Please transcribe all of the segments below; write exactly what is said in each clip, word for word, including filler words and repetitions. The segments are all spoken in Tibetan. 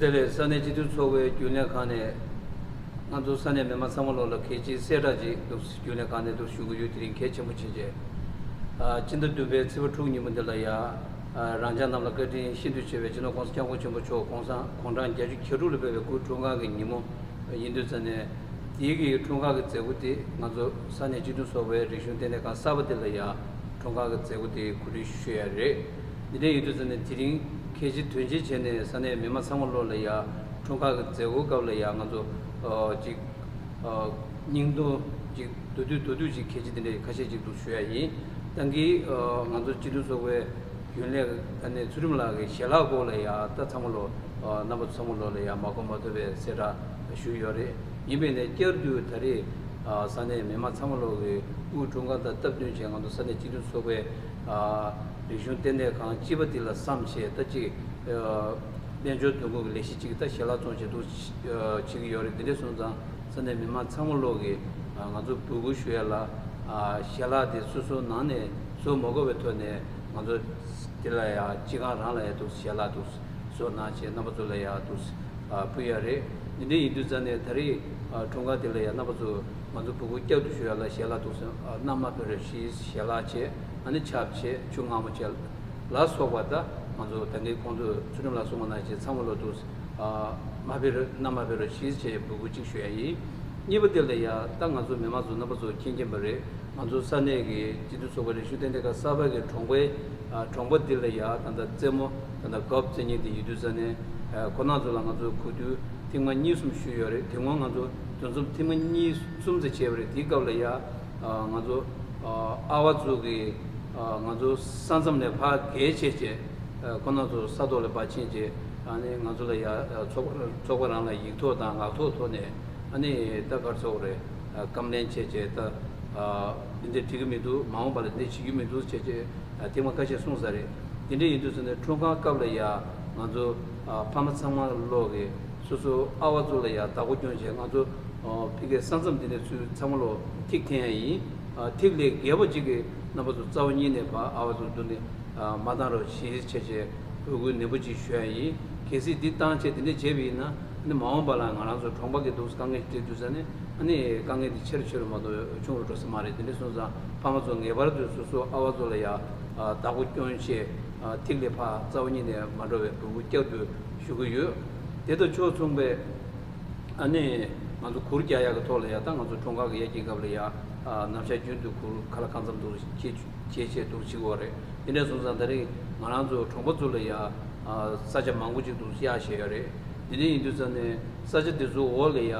དེ་ལས་ས་གནས་སྤྱི་མཐུན་ཚོགས་པའི་རྒྱུན་ལས་ཁང་ནས་ང་ཚོ་ས་གནས་མི་མང་ཚང་མ་ལོག་ལ་གལ་ཆེའི་གསལ་བསྒྲགས་ཅིག་འདུག་རྒྱུན་ལས་ཁང་ནས་འདུག་ཞུ་གི་ཡོད། དེ་རིང་གལ་ཆེན་པོ་ཕྱིན་ཆད། ཨ། སྤྱི་ཟླ་བདུན་པའི་ཚེས་པ་དྲུག་ཉིན་མོ་འདི་ལ་ཡ། ཨ། རང་ཅག་རྣམས་ལ་བཀའ་དྲིན་ཤིན་ཏུ་ཆེ་བའི་སྤྱི་ནོར་༸གོང་ས་༸སྐྱབས་མགོན་ཆེན་པོ་མཆོག་གོང་ས་དགུང་གྲངས་བརྒྱད་ཅུ་གྱ་དྲུག་ལ་ཕེབས་པའི་སྐུའི་འཁྲུངས་སྐར་གྱི་ཉིན་མོ་ཡིན་དུས་ཙང་ནས། དེའི་གི་འཁྲུངས་སྐར་གྱི་མཛད་སྒོ་དེ་ང་ཚོ་ས་གནས་སྤྱི་མཐུན་ཚོགས་པའི་རིག་གཞུང་ལྟེ་གནས་ཁང་གསར་པ་དེ་ལ་ཡ་འཁྲུངས་སྐར་གྱི་མཛད་སྒོ་དེ་གོ་སྒྲིག་ཞུ་ཡ་རེད། འདི་འདྲ་ཡིན་དུས་ཙང་ནས་དེ་རིང་གལ་ཆེ་དོན་ཆེ་བྱས་ནས་ས་གནས་མི་མང་ཚང་མ་ལོག་ལ་ཡ་འཁྲུངས་སྐར་གྱི་མཛད་སྒོ་སྐབས་ལ་ཡ་ང་ཚོ་ཨ་ཅིག་ཨ་སྙིང་སྡུག་ཅིག་མདོར་བསྡུས་མདོར་བསྡུས་ཅིག་གལ་ཆེ་དེ་འདྲ་ཁ་ཤས་ཅིག་འདུག་ཞུ་ཡ་ཡིན། ད་གིན་ཨ་ང་ཚོ་སྤྱི་མཐུན་ཚོགས་པའི་རྒྱུན་ལས་ཨ་ནེ་ཚུལ་ཁྲིམས་ལགས་ཀྱི་ཞལ་ལག་སྐོར་ལ་ཡ་ད་ཚང་མ་ལོ་ཨ་རྣམ་པ་ཚང་མ་ལོ་ལ་ཡ་མ་གོ་མ་ཐོས་པའི་གསལ་བསྒྲགས་ཞུས་ཡོད་རེད། ཡིན་པས་ནས་བསྐྱར་དུ་ད་རེས་ཨ་ས་གནས་མི་མང་ཚང་མ་ལོ་གི་དབུའི་འཁྲུངས་སྐར་དང་སྟབས་བསྟུན་བྱས་ང་ཚོ་ས་གནས་སྤྱི་མཐུན་ཚོགས་པའི་ཨ་རིག་གཞུང་ལྟེ་གནས་ཁང་སྤྱི་པ་དེ་ལ་བསམ་བྱས་ད་ཅིག་ཨ་དཔལ་འབྱོར་དོན་ཁུངས་ཀྱི་ལས་གཞི་ཅིག་ད་ཞལ་ལག་བཙོང་བྱས་འདུག་ཨ་བྱེད་ཀྱི་ཡོད་རེད། དེ་འདྲ་སོང་ཙང་། ས་གནས་མི་མང་ཚང་མ་ལོག་གིས་ང་ཚོ་འབོད་སྐུལ་ཞུ་ཡ་ལ་ཞལ་ལག་དེ་སོ་སོའི་ནང་ནས་བཟོ་མ་དགོས་པའི་ཐོག་ནས་ང་ཚོ་དེ་ལ་ཡ་སྤྱི་ཁང་རང་ལ་ཡ་འདུག་ཞལ་ལག་འདུག་བཟོ་གནང་བྱས་རྣམ་པ་ཚོ་ལ་ཡ་འདུག་ཕུལ་ཡ་རེད། འདི་འདྲ་ཡིན་དུས་ཙང་ནས་ད་རེས་འཁྲུངས་སྐར་དེ་ལ་ཡ་རྣམ་པ་ཚོ་ང་ཚོ་འབོད་སྐུལ་བསྐྱར་དུ་ཞུ་ཡ་ལ་ཞལ་ལག་འདུག་གནམ་མ་ཕེབས་རོགས་ཞེས་ཞལ་ལག་བྱས། ཨ་ནི་ཆབ་བྱས། ཆུ་མངར་མོ་བྱས། ལ་སོགས་པ་དང་ང་ཚོ་ད་གིན་གོང་དུ་ཚུལ་ཁྲིམས་ལགས་གསུངས་པ་ནང་བཞིན་ཚང་མ་ལོ་འདུག་ཨ་མ་ཕེབས་རོགས། གནམ་མ་ཕེབས་རོགས་ཞེས་བྱས་འབོད་སྐུལ་གཅིག་ཞུ་ཡ་ཡིན། གཉིས་པ་དེ་ལ་ཡ་ད་ང་ཚོ་མི་མང་ཚོ་རྣམ་པ་ཚོ་མཁྱེན་མཁྱེན་པ་རེད། ང་ཚོ་ས་གནས་ཀྱི་སྤྱི་མཐུན་ཚོགས་པའི་རིག་གཞུང་ལྟེ་གནས་ཁང་གསར་པ་གི་གྲོང་པའི་ཨ་གྲོང་པ་འདི་ལ་ཡ་ད་ལྟ་རྩེད་མོ་ད་ལྟ་གབ་རྩེ་མཁན་དེ་ཡིན་དུས་ཙང་ནས་ཨ་ཁོ་རང་ཚོ་ལ་ང་ཚོ་གོ་བསྡུར་ཐེངས་མ་གཉིས་གསུམ་ཞུས་ཡོད་རེད། དེ་སྔོན་ང་ཚོ་འདུ་འཛོམས་ཐེངས་མ་གཉིས་གསུམ་ཙམ་བྱས་པ་རེད། དེའི་སྐབས་ལ་ཡ། ང་ཚོ་ཨ་བ་ཚོ་གི་ང་ཚོ་ས་མཚམས་ནས་ཕར་བརྒལ་བྱས་བྱས། ཁོ་རང་ཚོ་ས་ཐོག་ལ་ཕར་ཕྱིན་བྱས། ཨ་ནི་ང་ཚོ་ལ་ཡ་ཚོགས་ཚོགས་པ་རང་ལ་ཡིག་ཐོག་དང་ངག་ཐོག་ཐོག་ནས་ཨ་ནི་ད་ག་རེ་ཟེར་དགོས་རེད། བཀའ་མོལ་བྱས་བྱས་ད་འདི་འདྲ་འགྲིག་གི་མི་འདུག་མ་འོངས་པ་ལ་འདི་འདྲ་བྱེད་རྒྱུ་མི་འདུག་བྱས་བྱས། ཐེངས་མ་ཁ་ཤས་གསུངས་ཚར་རེད། དེ་འདྲ་ཡིན་དུས་ཙང་ནས་འཁྲུངས་སྐར་སྐབས་ལ་ཡ་ང་ཚོ་ཕ་མ་ཚང་མ་ལོག་གིས་སོ་སོ་ཨ་བ་ཚོ་ལ་ཡ་བདག་པོ་སྐྱོང་བྱས། ང་ཚོ་ཕ་གིའི་ས་མཚམས་འདི་ནས་ཚུར་ཚང་མ་ལོག་ཐིག་འཐེན་ཡ་ཡིན། ཐིག་ལས་བརྒལ་བ་ཅིག་གི་རྣམ་པ་ཚོ་རྩ་བ་ཉིད་ནས་ཕར་ཨ་བ་ཚོ་མདུན་ནས་མ་བཏང་རོགས་ཞེས་བྱས་བྱས་འབོད་སྐུལ་ནན་པོ་ཅིག་ཞུ་ཡ་ཡིན། གལ་སྲིད་འདི་བཏང་བྱས་འདི་འདྲ་བྱས་པ་ཡིན་ན་ནི་མ་འོངས་པ་ལ་ང་རང་ཚོ་གྲོང་པ་གི་འདུག་དཀའ་ངལ་འཕྲད་དུས་ཙང་ནས། ཨ་ནི་དཀའ་ངལ་འདི་ཆེ་རུ་ཆེ་རུ་མ་གཏོགས་ཆུང་རུ་འགྲོ་ས་མ་རེད། དེ་འདྲ་སོང་ཙང་ཕ་མ་ཚོ་ངེས་པར་དུ་སོ་སོ་ཨ་བ་ཚོ་ལ་ཡ་བདག་པོ་སྐྱོང་བྱས་ཐིག་ལེ་ཕར་རྩ་བ་ཉིད་ནས་མ་འགྲོ་བའི་འབོད་སྐུལ་བསྐྱར་དུ་ཞུ་གི་ཡོད། དེ་དང་ཕྱོགས་མཚུངས་པའི་ཨ་ནི་ང་ཚོ་གུར་རྒྱག་ཡག་གི་ཐོག་ལ་ཡ་ད་ང་ཚོ་འཁྲུངས་སྐར་གྱི་ཡ་གྱི་སྐབས་ལ་ཡ་ནམ་ཞག་རྒྱུན་དུ་གུར་ག་ལ་གང་འཚམ་འདུག་ཁྱེད་ཁྱེད་ཆེད་དུ་བྱེད་དགོས་རེད། དེ་འདྲ་སོང་ཙང་ད་རེས་ང་རང་ཚོ་གྲོང་པ་ཚོ་ལ་ཡ་ས་ཆ་མང་པོ་ཅིག་ཏུ་གཡར་བཞག་ཡོད་རེད། དེ་འདྲ་ཡིན་དུས་ཙང་ནས་ས་ཆ་དེ་ཚོའི་འོག་ལ་ཡ་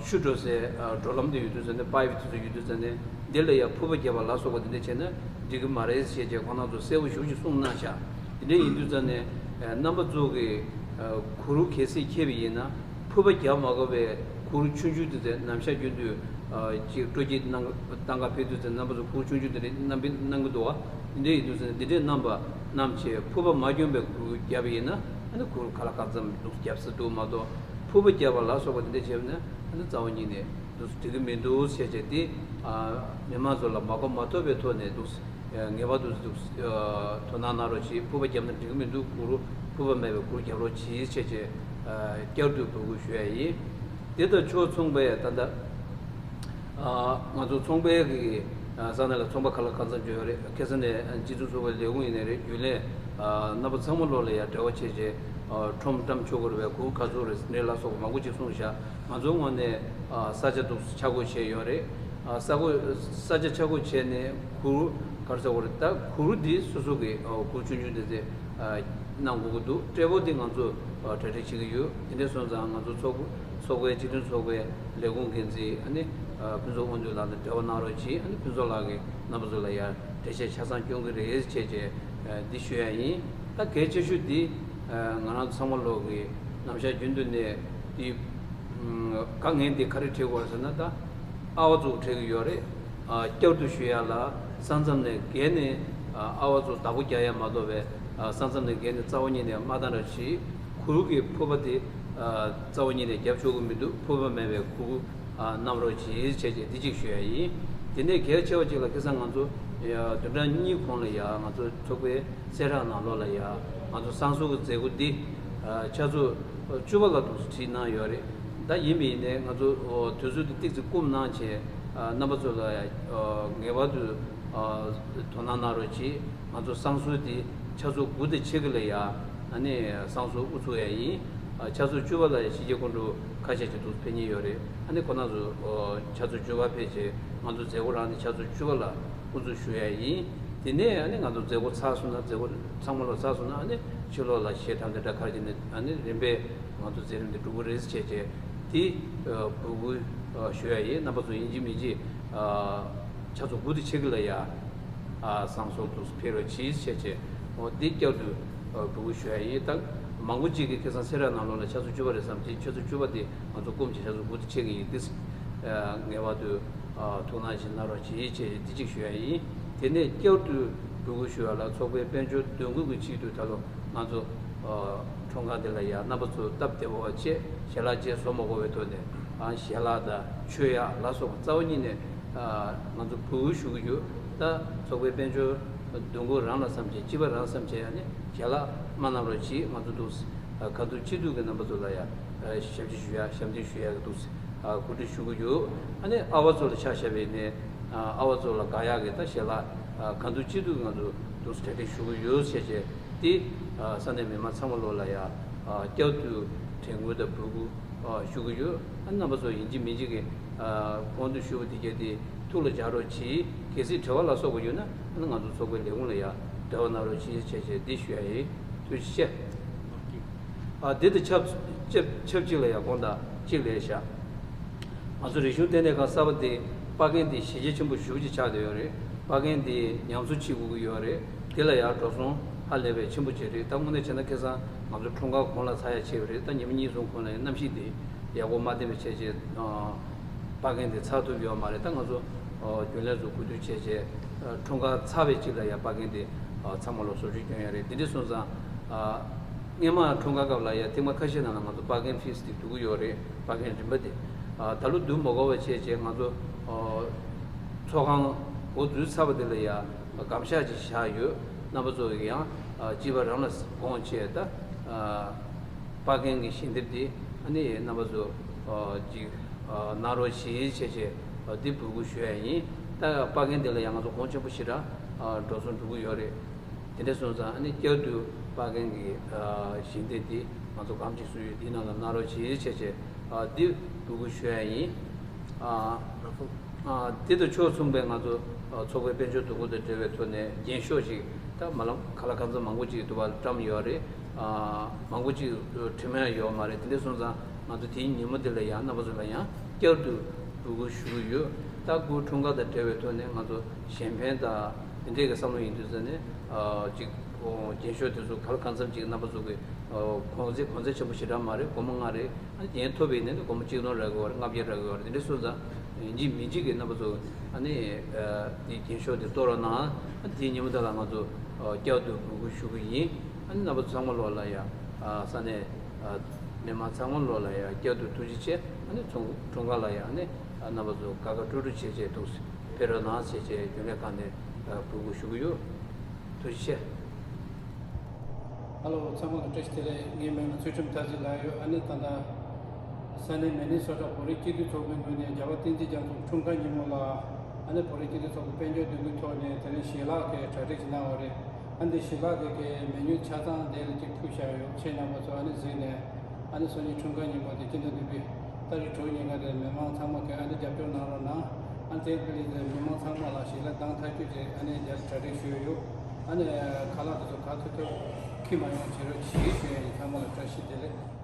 ཆུ་འགྲོ་སའི་འགྲོ་ལམ་དེ་ཡོད་དུས་ཙང་ནས་པའི་པི་དེ་ཚོ་ཡོད་དུས་ཙང་ནས་འདི་ལ་ཡ་ཕུར་པ་བརྒྱབ་པ་ལ་སོགས་པ་དེ་འདྲ་བྱས་ན་འགྲིག་གི་མ་རེད་ཞེས་བྱས་ཁོང་རྣམ་ཚོ་གསལ་པོ་ཞེ་པོ་ཅིག་གསུངས་གནང་བཞག་དེ་འདྲ་ཡིན་དུས་ཙང་ནས་རྣམ་པ་ཚོ་གི་གུར་གལ་སྲིད་འཁྱེར་བ་ཡིན་ན། ཕུར་པ་བརྒྱབ་མ་དགོས་པའི་གུར་ཆུང་ཆུང་དེ་ཚོ་ནམ་ཞག་རྒྱུན་དུ་ཅིག་སྤྲོ་སྐྱིད་གནང་གཏང་ག་ཕེབས་དུས་ཚོད་རྣམ་པ་ཚོ་གུར་ཆུང་ཆུང་དེ་འདྲ་བསྣམས་པའི་གནང་གི་འདུག་བ། དེ་འདྲ་ཡིན་དུས་ཚོད་འདི་འདྲའི་རྣམ་པ་བསྣམས་བྱས་ཕུར་པ་མ་གྱོན་པའི་གུར་བརྒྱབ་པ་ཡིན་ན་ཨ་ནི་གུར་ག་ལ་གང་འཚམ་འདུག་བརྒྱབ་ས་འདུག་མ་གཏོགས་ཕུར་པ་བརྒྱབ་པ་ལ་སོགས་པ་དེ་འདྲ་བྱས་པ་ན་ཨ་ནི་རྩ་བ་ཉིད་ནས་འདུག་འགྲིག་གི་མི་འདུག་ཟེར་བྱས་ཏེ་མི་མང་ཚོ་ལ་མ་གོ་མ་ཐོས་པའི་ཐོག་ནས་འདུག་ངེས་པར་དུ་འདུག་དོ་སྣང་གནང་རོགས་གྱིས། ཕུར་པ་བརྒྱབ་ན་འགྲིག་གི་མི་འདུག་གུར་ཕུར་པ་མེད་པའི་གུར་བརྒྱབ་རོགས་གྱིས་ཞེས་བྱས་བསྐྱར་དུ་འབོད་སྐུལ་ཞུ་ཡ་ཡིན། དེ་དང་ཕྱོགས་མཚུངས་པའི་ད་ལྟ་ང་ཚོ་ཚོང་པའི་གི་ས་གནས་ལ་ཚོང་པ་ག་ལ་གང་འཚམ་ཅིག་ཡོད་རེད། ཁ་སང་ནས་སྤྱི་ཚོགས་ཚོགས་པའི་ལས་ཁུངས་ཡིན་ནའི་རེད། རྒྱུན་ལས་རྣམ་པ་ཚང་མ་ལོག་ལ་ཡ་འབྲེལ་བ་བྱས་རྗེས་ཁྲོམ་བཀྲམ་ཆོག་གི་རེད་པས། གུར་ག་ཚོད་རེད་ཟེར་ནས་ལ་སོགས་པ་མང་པོ་ཅིག་གསུངས་བཞག་ང་ཚོའི་ངོས་ནས་ས་ཆ་འདུག་ཆ་བགོས་བྱས་ཡོད་རེད། ས་བགོས་ས་ཆ་ཆ་བགོས་བྱས་ནས་གུར་ག་རེ་ཟེར་དགོས་རེད། ད་གུར་འདི་སོ་སོ་གི་གུར་ཆུང་ཆུང་འདི་ཚོ་གནང་དགོས་ཀྱི་འདུག་སྤྲད་པོ་འདི་ང་ཚོ་གྲ་སྒྲིག་བྱེད་ཀྱི་ཡོད། དེ་འདྲ་སོང་ཙང་ང་ཚོ་ཚོགས་ཚོགས་པའི་སྤྱི་མཐུན་ཚོགས་པའི་ལས་ཁུངས་འགན་འཛིན་ཨ་ནི་ཕུན་ཚོགས་དབང་འདུས་ལགས་དང་འབྲེལ་བ་གནང་རོགས་གྱིས། ཨ་ནི་ཕུན་ཚོགས་ལགས་ཀྱིས་རྣམ་པ་ཚོ་ལ་ཡ་འགྲེལ་བཤད་ཆ་ཚང་སྐྱོན་གྱི་རེད་བྱས་བྱས་འདི་ཞུ་ཡ་ཡིན། ད་གལ་ཆེ་ཤོས་འདི་ང་རང་ཚང་མ་ལོག་གི་ནམ་ཞག་རྒྱུན་དུ་ནས་འདི་དཀའ་ངལ་འདི་ག་རེ་འཕྲད་ཀྱི་ཡོད་རེད་ཟེར་ན། ད་ཨ་བ་ཚོ་འཕྲད་ཀྱི་ཡོད་རེད། བསྐྱར་དུ་ཞུ་ཡ་ལ་ས་མཚམས་ནས་བརྒལ་ནས་ཨ་བ་ཚོ་བདག་པོ་རྒྱག་ཡ་མ་གཏོགས་པའི་ས་མཚམས་ནས་བརྒལ་ནས་རྩ་བ་ཉིད་ནས་མ་བཏང་རོགས་གྱིས། གུར་གྱི་ཕུར་པ་དེ་རྩ་བ་ཉིད་ནས་རྒྱབ་ཆོག་གི་མི་འདུག་ཕུར་པ་མེད་པའི་གུར་བསྣམས་རོགས་གྱིས་བྱས་བྱས་འདི་གཅིག་ཞུ་ཡ་ཡིན། དེ་ནས་གལ་ཆེ་བ་གཅིག་ལ་ཁ་སང་ང་ཚོ་བདུན་ཕྲག་གཉིས་གོང་ལ་ཡ་ང་ཚོ་ཚོགས་པའི་གསལ་བསྒྲགས་ནང་ལོགས་ལ་ཡ་ང་ཚོ་བསང་གསོལ་གྱི་མཛད་སྒོ་འདི་ཆུ་ཚོད་ བཅུ་པ་ལ་འདུག་སེ་བྲིས་གནང་ཡོད་རེད། ད་ཡིན་པ་ཡིན་ནའི་ང་ཚོ་དུས་ཚོད་འདི་ཏོག་ཙམ་སྐུམ་གནང་བྱས། རྣམ་པ་ཚོ་ལ་ངེས་པར་དུ་དོ་སྣང་གནང་རོགས་གྱིས། ང་ཚོ་བསང་གསོལ་འདི་ཆུ་ཚོད་དགུ་དང་ཕྱེད་ཀ་ལ་ཡ་ཨ་ནི་བསང་གསོལ་དབུ་ཚུགས་ཡ་ཡིན། ཆུ་ཚོད་བཅུ་པ་ལ་ཡ་ཕྱི་རྒྱལ་སྐུ་མགྲོན་ཁ་ཤས་ཅིག་འདུག་ཕེབས་མཁན་ཡོད་རེད། ཨ་ནི་ཁོང་རྣམ་ཚོ་ཆུ་ཚོད་བཅུ་པ་ཕེབས་བྱས། ང་ཚོ་མཛད་སྒོ་རང་ནི་ཆུ་ཚོད་བཅུ་པ་ལ་དབུ་འཛུགས་ཞུ་ཡ་ཡིན། དེ་ནས་ཨ་ནི་ང་ཚོ་མཛད་སྒོ་ཚར་སོང་ན། མཛད་སྒོ་ཚང་མ་ལོ་ཚར་སོང་ན། ཨ་ནི་ཕྱི་ལོགས་ལ་གཞས་གཏམ་དེ་འདྲ་ག་རེ་བྱས་ནས། ཨ་ནི་རིམ་པས་ང་ཚོ་མཛད་རིམ་དེ་འགྲུབ་ཀྱི་རེད་ཟེར་བྱས་བྱས། དེ་འབོད་སྐུལ་ཞུ་ཡ་ཡིན། རྣམ་པ་ཚོ་ཡིན་གཅིག་མིན་གཅིག་ཆུ་ཚོད་དགུ་དང་ཕྱེད་ཀ་ལ་ཡ་བསང་གསོལ་དུ་ཕེབས་རོགས་གྱིས་ཟེར་བྱས། འོ་འདི་བསྐྱར་དུ་འབོད་སྐུལ་ཞུ་ཡ་ཡིན། ད་མང་པོ་ཅིག་གིས་ཁ་སང་སེ་ར་ནང་ལོགས་ལ་ཆུ་ཚོད་བཅུ་པ་རེད་བསམ་བྱས། ཆུ་ཚོད་བཅུ་པ་དེ་ང་ཚོ་སྐུམ་བྱས། ཆུ་ཚོད་དགུ་དང་ཕྱེད་ཀ་ཡིན། འདི་ངེས་པར་དུ་ཐུགས་སྣང་ཞིག་གནང་རོགས་གྱིས་ཟེར་བྱས་འདི་གཅིག་ཞུ་ཡ་ཡིན། དེ་ནས་བསྐྱར་དུ་འབོད་སྐུལ་ཞུ་ཡ་ལ། ཚོགས་པའི་དཔལ་འབྱོར་འདོན་ཁུལ་གྱི་ཆེད་དུ་ད་ལོ་ང་ཚོ་འཁྲུངས་སྐར་འདི་ལ་ཡ་རྣམ་པ་ཚོ་སྟབས་བདེ་པོ་བྱས། ཞལ་ལག་ཅིག་བཟོ་མ་དགོས་པའི་ཐོག་ནས། ཨ་ཞལ་ལག་དང་མཆོད་ཡག་ལ་སོགས་པ་རྩ་བ་ཉིད་ནས་ང་ཚོ་འབོད་སྐུལ་ཞུ་གི་ཡོད། ད་ཚོགས་པའི་དཔལ་འབྱོར་འདོན་ཁུལ་རང་ལ་བསམ་བྱས། སྤྱི་པ་རང་བསམ་བྱས། ཨ་ནི་ཞལ་ལག་མ་གནང་རོགས་གྱིས། ང་ཚོ་འདུག་ག་འདུག་སྤྱི་འཐུས་ཀྱི་རྣམ་པ་ཚོ་ལ་ཡ་ཞབས་ཕྱི་ཞུ་ཡ། ཞབས་འདེགས་ཞུ་ཡ་གི་འདུག་གོ་སྒྲིག་ཞུ་གི་ཡོད། ཨ་ནི་ཨ་བ་ཚོ་ལ་ཆ་བཞག་པ་ཡིན་ནའི། ཨ་བ་ཚོ་ལ་དགའ་ཡག་གི་ད་ཞལ་ལག་ག་འདུག་སྤྱི་འཐུས་ཀྱི་ང་ཚོ་འདུག་གྲ་སྒྲིག་ཞུ་གི་ཡོད་ཟེར་བྱས། དེ་ས་གནས་མི་མང་ཚང་མ་ལོ་ལ་ཡ་བསྐྱར་དུ་དྲན་སྐུལ་དང་འབོད་སྐུལ་ཞུ་གི་ཡོད། ཨ་རྣམ་པ་ཚོ་ཡིན་གཅིག་མིན་གཅིག་གིས་གོང་དུ་ཞུས་པ་དེ་གས་དེ་ཐུགས་ལ་འཇགས་རོགས་གྱིས། གལ་སྲིད་དྲི་བ་ལ་སོགས་པ་ཡོད་ན། ཨ་ནི་ང་ཚོ་ཚོགས་པའི་ལས་ཁུངས་ལ་ཡ་འབྲེལ་བ་གནང་རོགས་གྱིས་ཟེར་བྱས་འདི་ཞུ་ཡ་ཡིན། ཐུགས་རྗེ་ཆེ། ཨ་འདི་དང་ཆབས་ཆབས་ཆབས་ཅིག་ལ་ཡ་དགོངས་དག་ཅིག་ལེན་བྱ། ང་ཚོ་རིག་གཞུང་ལྟེ་གནས་ཁང་གསར་པ་འདི་ཕབ་མཁན་འདི་གཞི་རྒྱ་ཆེན་པོ་ཞེ་པོ་ཅིག་ཆགས་བསྡད་ཡོད་རེད། ཕབ་མཁན་འདི་ཉམས་གསོ་བྱེད་དགོས་ཀྱི་ཡོད་རེད། དེ་ལ་ཡང་འགྲོ་སོང་ཧ་ལས་པའི་ཆེན་པོ་ཅིག་རེད། ད་དངོས་གནས་བྱས་ན་ཁ་སང་ང་ཚོ་འཁྲུངས་སྐར་གོང་ལ་ཚར་ཡ་ཆེ་བ་རེད། ད་ཉི་མ་གཉིས་གསུམ་གོང་ལ་ཡང་གནམ་གཤིས་འདི་ཡག་པོ་མ་བདེ་བའི་ཆ་རྐྱེན་ཕབ་མཁན་འདི་ཚར་ཐུབ་ཡོད་མ་རེད། ད་ང་ཚོ་རྒྱུན་ལས་ཚོ་གོ་བསྡུར་བྱས་བྱས་འཁྲུངས་སྐར་ཚར་བའི་རྗེས་ལ་ཡང་ཕབ་མཁན་འདི་ཚང་མ་ལ་བཟོ་བཅོས་སྐྱོན་ཡ་རེད། འདི་འདྲ་སོང་ཙང་། སྔོན་མ་འཁྲུངས་སྐར་སྐབས་ལ་ཡ་ཐེངས་མ་ཁ་ཤས་ནང་ལ་ང་ཚོ་ཕབ་མཁན་ཕིས་དེ་བསྡུ་གི་ཡོད་རེད། ཕབ་མཁན་རིན་པ་དེ། ད་ལོ་བསྡུ་མ་དགོས་པ་བྱས་བྱས་ང་ཚོ་ཚོགས་ཁང་འགོ་འཛུགས་ཚར་བ་དེ་ལ་ཡ་སྒམ་ཤག་ཅིག་བཞག་ཡོད། རྣམ་པ་ཚོ་ཡང་སྤྱི་པ་རང་ལ་དགོངས་བྱས། ད་ཕབ་མཁན་གྱི་ཞལ་འདེབས་དེ་ཨ་ནི་རྣམ་པ་ཚོ་ཅིག་གནང་རོགས་ཞེས་བྱས་བྱས་འདི་འབོད་སྐུལ་ཞུ་ཡ་ཡིན། ད་ཕབ་མཁན་དེ་ལ་ཡང་ང་ཚོ་གོང་ཆེན་པོ་ཞེ་དྲག་འགྲོ་སོང་འགྲོ་གི་ཡོད་རེད། དེ་འདྲ་སོང་ཙང་ཨ་ནི་བསྐྱར་དུ་ཕབ་མཁན་གྱི་ཞལ་འདེབས་འདི་ང་ཚོ་སྒམ་གཅིག་བཟོས་ཡོད། འདིའི་ནང་ལ་གནང་རོགས་བྱེད་བྱས་བྱས་འདི་འབོད་སྐུལ་ཞུ་ཡ་ཡིན། འདི་དང་ཕྱོགས་མཚུངས་པའི་ང་ཚོ་ཚོགས་པའི་དཔལ་འབྱོར་འདུ་འགོད་དང་འབྲེལ་བའི་ཐོག་ནས་རྒྱན་ཤོག་ཅིག་ད་མ་ལམ་ག་ལ་གང་འཚམ་མང་པོ་ཅིག་འདུག་པ་བཀྲམ་ཡོད་རེད། མང་པོ་ཅིག་བྲིས་མ་ཡོད་མ་རེད། དེ་འདྲ་སོང་ཙང་ང་ཚོ་དེའི་ཉིན་མོ་དེ་ལ་ཡང་རྣམ་པ་ཚོ་ལ་ཡང་བསྐྱར་དུ་འབོད་སྐུལ་ཞུ་གི་ཡོད། ད་སྐུ་འཁྲུངས་སྐར་དང་འབྲེལ་བའི་ཐོག་ནས་ང་ཚོ་གཞན་ཕན་དང་དེ་འདྲས་ཀྱི་བསམ་བློ་ཡིན་དུས་ཙང་ནས་ཅིག་རྒྱན་ཤོག་དེ་ཚོ་ག་ལ་གང་འཚམ་ཅིག་རྣམ་པ་ཚོ་གི་གོང་ཚད་གོང་ཚད་ཆེན་པོ་ཞེ་དྲག་མ་རེད། སྒོར་མོ་ལྔ་རེད། ཨ་ནི་རྒྱན་ཐོབ་པའི་ནས་སྒོར་མོ་གཅིག་སྟོང་རག་གི་ཡོད་རེད། ལྔ་བརྒྱ་རག་གི་ཡོད་རེད། དེ་འདྲ་སོང་ཙང་ཡིན་གཅིག་མིན་གཅིག་གི་རྣམ་པ་ཚོ་ཨ་ནི་དེ་རྒྱན་ཤོག་དེ་གཏོར་རོགས་གནང་། ཨ་ནི་དེའི་ཉིན་མོ་དེ་ལ་ང་ཚོ་བསྐྱར་དུ་འབོད་སྐུལ་ཞུ་གི་ཡིན། ཨ་ནི་རྣམ་པ་ཚོ་ཚང་མ་ལོག་ལ་ཡ་ས་གནས་མི་མང་ཚང་མ་ལོག་ལ་ཡ་བསྐྱར་དུ་ཐུགས་རྗེ་ཆེ། ཨ་ནི་ཚོང་འཁྲུངས་སྐར་ལ་ཡ་ཨ་ནི་རྣམ་པ་ཚོ་དགའ་དགའ་སྤྲོ་སྤྲོ་བྱས་བྱས་འདུག་ཕེབས་རོགས་གནང་ཟེར་བྱས་རྒྱུན་ལས་ཁང་ནས་འབོད་སྐུལ་ཞུ་གི་ཡོད། ཐུགས་རྗེ་ཆེ། ཧ་ལོ། ཚང་མ་ལ་བཀྲ་ཤིས་བདེ་ལེགས། ངའི་མིང་ལ་ཚུལ་ཁྲིམས་མཐར་ཕྱིན་ལགས་ཡོད། ཨ་ནི་ད་ལྟ་ས་གནས་མི་ནི་སོ་ཊ་བོད་རིགས་སྤྱི་མཐུན་ཚོགས་པའི་ངོས་ནས་རྒྱལ་བ་བསྟན་འཛིན་རྒྱ་མཚོ་འཁྲུངས་སྐར་ཉིན་མོ་ལ་ཨ་ནི་བོད་རིགས་སྤྱི་མཐུན་ཚོགས་པའི་དཔལ་འབྱོར་འདུ་འགོད་ཐོག་ནས་དེ་རིང་ཞལ་ལག་གི་གྲ་སྒྲིག་ཅིག་གནང་བ་རེད། ཨ་ནི་ཞལ་ལག་གི་གི་མེ་ནུ་ཆ་ཚང་དེ་ལ་ཅིག་ཕུལ་བཞག་ཡོད། ཁྱེད་རྣམ་པ་ཚོ་ཨ་ནི་གཟིགས་ནས་ཨ་ནི་སང་ཉིན་འཁྲུངས་སྐར་ཉིན་མོ་དེ་སྤྱི་ཟླ་བདུན་པའི་ཏ་རིག་དྲུག་ཉིན་ཀ་དེ་མི་མང་ཚང་མ་གིས་ཨ་ནི་རྒྱབ་སྐྱོར་གནང་རོགས་གནང་། ཨ་ནི་དེ་ཕི་ལི་ཛི་མི་མང་ཚང་མ་ལ་ཞལ་ལག་བཏང་ཐག་ཆོད་ཅིག་ཨ་ནི་རྒྱབ་གྲ་སྒྲིག་ཞུས་ཡོད། ཨ་ནི་ཁ་ལག་དེ་ཚོ་ག་ཐུབ་ཐུབ་ཁྱི་མ་ཡོང་བྱེད་རོགས་གྱིས་ཞུ་ཡ་ཡིན། ཚང་མ་ལ་བཀྲ་ཤིས་བདེ་ལེགས།